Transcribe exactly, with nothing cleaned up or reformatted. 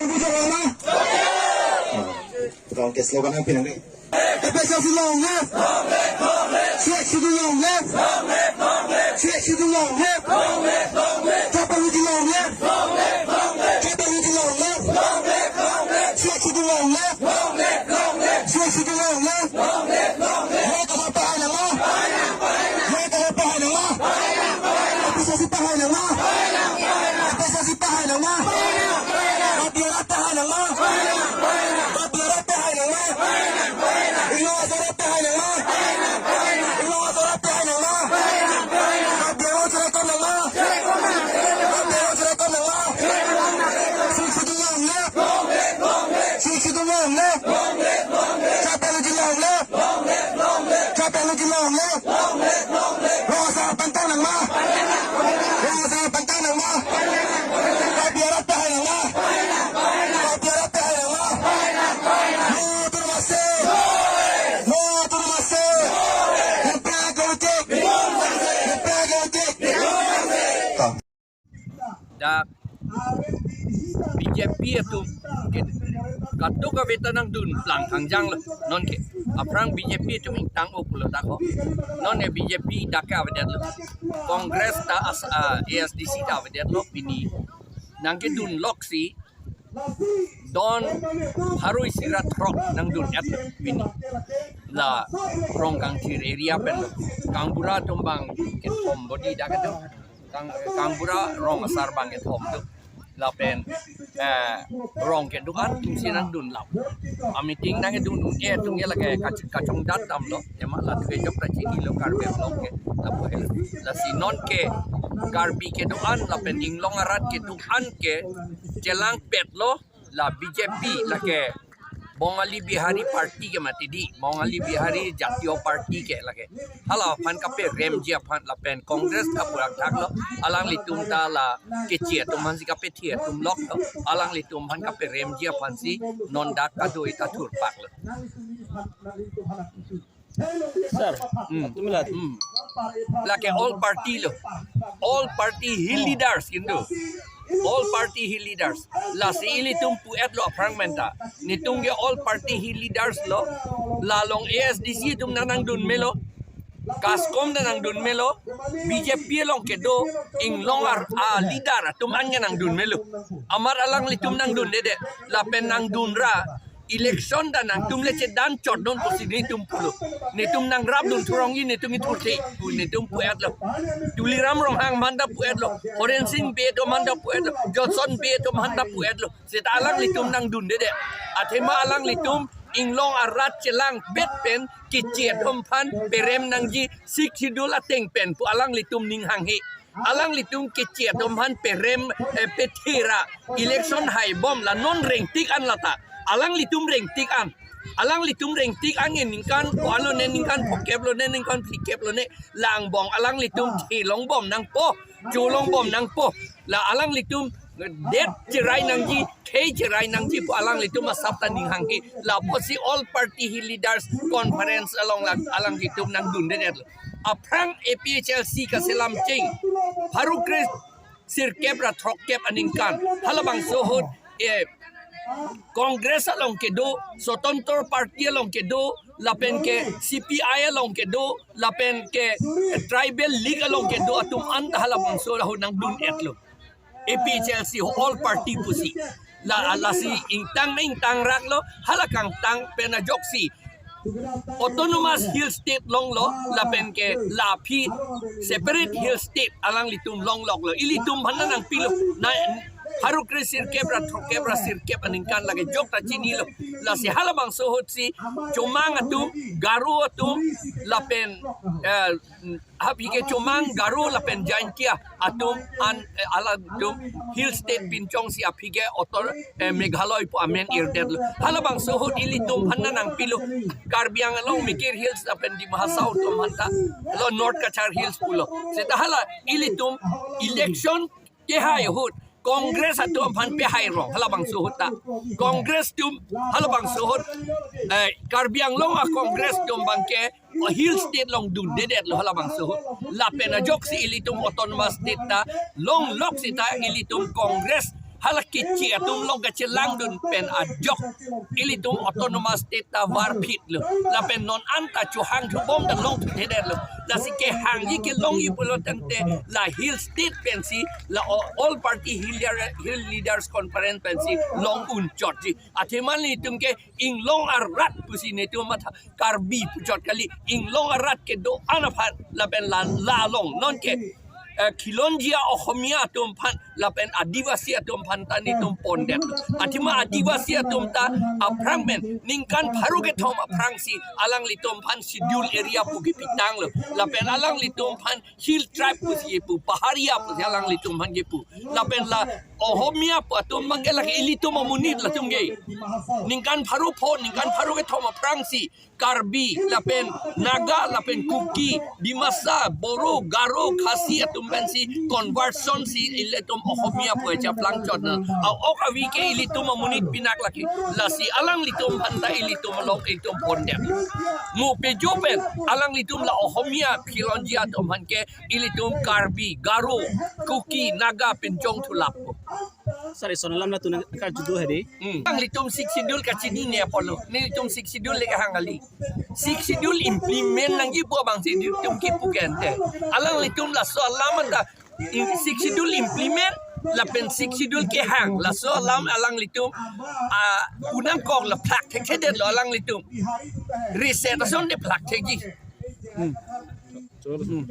Bujo Rama. Kong ke slogan ang pinang ni. A P H L C long live. Sixth Schedule long live. Sixth Schedule long live. Chapel Unity long live. Chapel Unity long live. Sixth Schedule long live. Sixth Schedule long live. Hei ta pahai nangma. Hei ta pahai nangma. A P H L C pahai nangma. A P H L C pahai nangma. Rabiara pahai nangma. Rabiara pahai nangma. Inglong asar pahai nangma. Inglong asar pahai nangma. Rabiara cherai kom nangma. Rabiara cherai kom nangma. Sixth Schedule long live. Sixth Schedule long live. Chapel Unity long live. Chapel Unity long live. Rong asar pangtang nangma. Rong asar pangtang nangma. Rabiara pahai nangma. Rabiara pahai nangma. No autonomous state. No autonomous state. Nepra ke uchik. Nepra ke uchik. Dak B J P atum ke kadokave ta nangdun plang thangjang lo nonke. Aphrang B J P atum ingtang-o pulo dak ho. Nonke B J P dak ke avedetlo. Congress ta as, ah, A S D C ta avedetlo pini. Nangkedun loksi don pharo isi ra throk nangdun-et pini. La Rongkangthir area pen lo. Kangbura atum bang kethom bodi dak atum. Kang, Kangbura rong asar bang kethom do. Lapen, eh, rong kedo-an atumsi nangdun lap. A meeting nangkedun un-e atum ke lake kach-, kachongdat damlo. Ema la tu ke jok ta chinilo Karbi Anglong ke. Lapu helo. Lasi nonke Karbi kedo-an lapen inglong arat kedo-an ke chelangpetlo. La B J P lake Bongali Bihari Party ke mati di, Bongali Bihari Jatiya Party ke lake. Hala aphan kaperemji aphan lapen Congress kapurak thaklo, alanglitum ta la keche atum aphansi kapethe atum loklo, alanglitum aphan kaperemji aphansi non dak kado-i ta thurpaklo. Sir, hmm, tumila. Hmm. Lake all party lo. All party hill leaders kintu. All party hill leaders. Lasi ilitum pu-et lo aphrang menta. Netum ke all party hill leaders lo. La along A S D C atum nangdun melo. Kaskom nangdun melo. B J P along kedo inglong ar, a leader atum an nangdun melo. Amat alanglitum nangdundedet. Lapen nangdun ra election ta nangtum le chedan chot non pusi netum pulo. Netum nangrapdun thurong-i netum ithurthe pu netum pu-et lo. Tuliram Ronghang aphanta pu-et lo. Horen Sing Bey atum aphanta pu-et lo. Johnson Bey atum aphanta pu-et lo. Seta alanglitum nangdundedet. Athema alanglitum inglong arat chelangpet pen keche atum aphan perem nangji Sixth Schedule ateng pen pu alanglitum ning hanghe. Alanglitum keche atum aphan perem, eh, pethe ra election haibom la non rengtik an lata. Alanglitum rengtik an. Alanglitum rengtik an ke ningkan ko-an lone, ningkan phokep lone, ningkan phlikep lone. La angbong alanglitum thelongbom nangpo, cholongbom nangpo. La alanglitum det cherai nangji, khei cherai nangji pu alanglitum asap ta ning hanghe. Lapusi all party hill leaders conference along lang alanglitum nangdundedetlo. Aphrang A P H L C kaselam cheng pharo kre sirkep ra throkkep aningkan halabangso ahut, eh, Congress along kedo, Swatantra Party along kedo, lapen ke C P I along kedo, lapen ke, eh, Tribal League along kedo atum anta halabangso ahut nangdun-etlo. A P H L C all party pusi. La, lasi ingtang na ingtang raklo, hala kangtang pen ajoksi Autonomous Hill State longlo, lapen ke la aphi Separate Hill State alanglitum longloklo. Ilitum aphan nangpilo. Na pharo kre sirkep ra throkkep ra sirkep aningkan lake jok ta chinilo. Lasi halabangso ahutsi Chomang atum, Garo atum, lapen, eh, aphi ke Chomang, Garo lapen Jaintia atum an, eh, alanglitum Hill State pinchongsi aphi ke auto, eh, Meghalaya pu amen irdetlo. Halabangso ahut ilitum aphan nangpilo. Karbi Anglong, Mikir Hills lapen Dima Hasao atum aphanta lo North Cachar Hills pulo. Seta hala ilitum election kehai ahut Congress atum aphan pehai rong halabangso ahut ta. Congress atum halabangso ahut, eh, Karbi Anglong a Congress atum abangke Hill State along dundedetlo halabangso ahut. Lapen ajoksi ilitum Autonomous State ta longlok seta ilitum Congress Hala keche atum along kachelangdun pen ajok ilitum autonomous state ta varphitlo. Lapen non anta chohang thubom ta longthudetlo. Lasi kehangji kelongji pulo tangte la hill state pensi, la o-, all party hill leader, hill leaders conference pensi long unchotji. Athema ilitum ke inglong arat pusi netum matha Karbi puchot kali, inglong arat kedo-an aphan lapen la, la along nonke, eh, khilonjia Ohomia atum aphan lapen Adivasi atum aphan ta netum pondet. Athema Adivasi atum ta aphrang pen ningkan pharo kethom aphrangsi alanglitum aphan schedule area pu kepitanglo. Lapen alanglitum aphan hill tribe pusi kepu, paharia pusi alanglitum aphan kepu. Lapen la Ohomia pu atum abangke lake ilitum amonit latum ke. Ningkan pharo pho, ningkan pharo kethom aphrangsi Karbi, lapen Naga, lapen Kuki, Dimasa, Boro, Garo, Khasi atum pensi conversion si ilitum Ohomia pu cheplang chotna. A-ok avi ke ilitum amonit pinak lake. Lasi alanglitum aphan ta ilitum along ilitum pondet. Mo pejo pen alanglitum la Ohomia khilonjia atum aphan ke ilitum Karbi, Garo, Kuki, Naga pinchong thulap. Sir, ison alam latum karjudo hedi. Hmm. Alanglitum Sixth Schedule kachinine apotlo. Nelitum Sixth Schedule le kehang kali. Sixth Schedule implement nangji pu abangsi nelitum kepu ke ante. Alanglitum laso alam anta in Sixth Schedule implement lapen Sixth Schedule kehang. Laso alam alanglitum, ah, unang kok la phlak thekthedetlo alanglitum. Reset asonte phlak thekji. Hmm. Hmm.